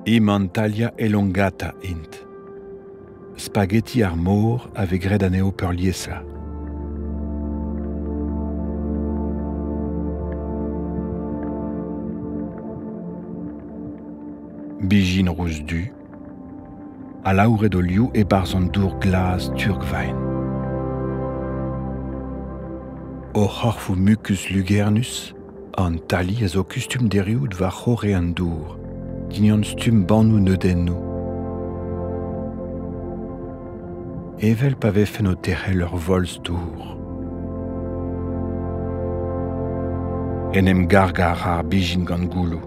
Himanthalia elongata int. Spaghetti ar mor a vez graet anezho peurliesañ. Bijin rous-du, alaouret o liv e-barzh an dour glas turgvaen. O c'horfoù mukus lugernus, an tali a zo kustum d'erruout war-c'horre an dour, dindan stumm bannoù neudennoù. Evel pa vefen o terc'hel ur volz dour. En em gargañ a ra ar bijin gant gouloù.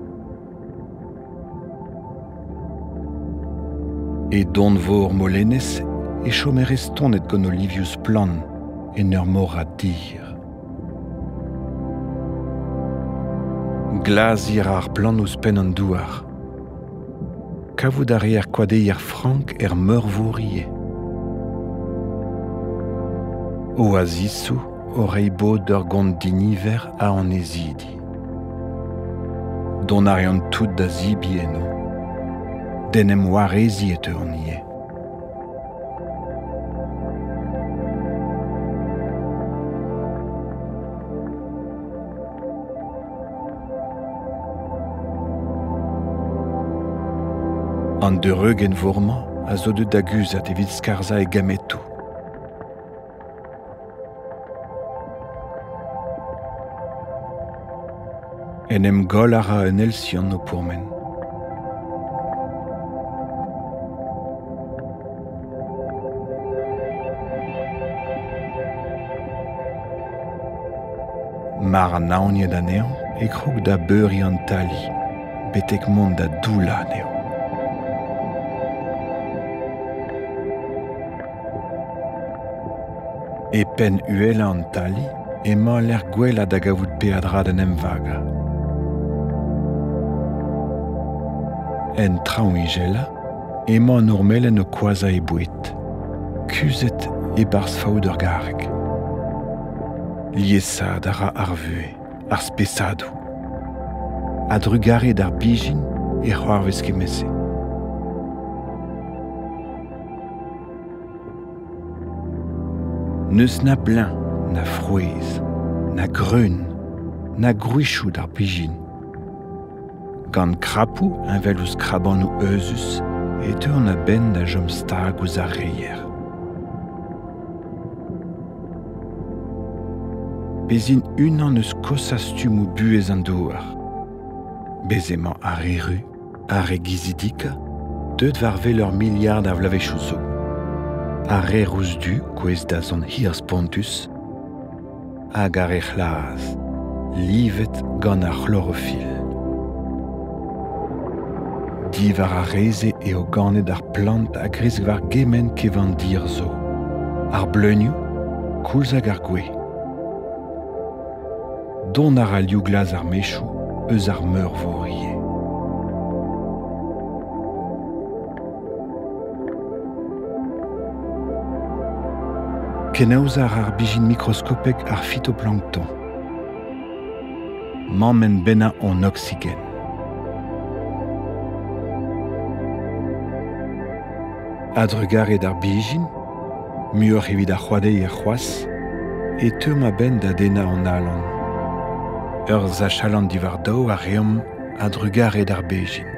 E donvor Molenez e chomer estonet gant o livioù splann en ur morad dir. Glaziñ a ra ar plant ouzhpenn an douar. Kavout a reer koadeier frank er meurvor ivez. Oazisoù o reiñ bod d'ur gont diniver a annezidi. Dont a reont tout da zebriñ eno. D'en em wareziñ e teuont ivez. An deureugenn-vor-mañ a zo deuet da guzhat evit skarzhañ e gametoù. En em goll a ra un elsian o pourmen. Mar anaoniet anezhañ e krog da beuriñ an tali betek mont da doullañ anezho. E penn uhelañ an tali emañ al lec'h gwellañ da gavout peadra d'en em vagañ. En traoñ-ijelañ emañ an ourmelenn o koazhañ he boued, kuzhet e-barzh faout ur garreg. Liesaat a ra ar vuhez, ar spesadoù. A-drugarez d'ar bijin e c'hoarvez kement-se. N'eus na bleuñv, na frouezh, na greun, na gwrizioù d'ar bijin. Gant krapoù heñvel ouzh krabanoù euzhus e teuont a-benn da chom stag ouzh ar reier. Bez' int unan eus koshañ stummoù buhez an douar. Bez' emañ ar re ru, ar re gizidikañ, deuet war wel ur miliard a vloavezhioù zo. Ar re rous-du gouest da zont hir-spontus hag ar re c'hlas, livet gant ar c'hlorofil. Diwar ar re-se eo ganet ar plant a gresk war gement kevandir zo, ar bleunioù koulz hag ar gwez. Dont a ra liv glas ar mechoù eus ar meurvor ivez. Kenaozañ a ra ar bijin mikroskopek ar fitoplankton. Mammenn bennañ hon oksigen. A-drugarez d'ar bijin, muioc'h evit ar c'hoadeier c'hoazh, e teuomp a-benn da dennañ hon alan. Ur sach-alan diwar daou a reomp a-drugarez d'ar bezhin.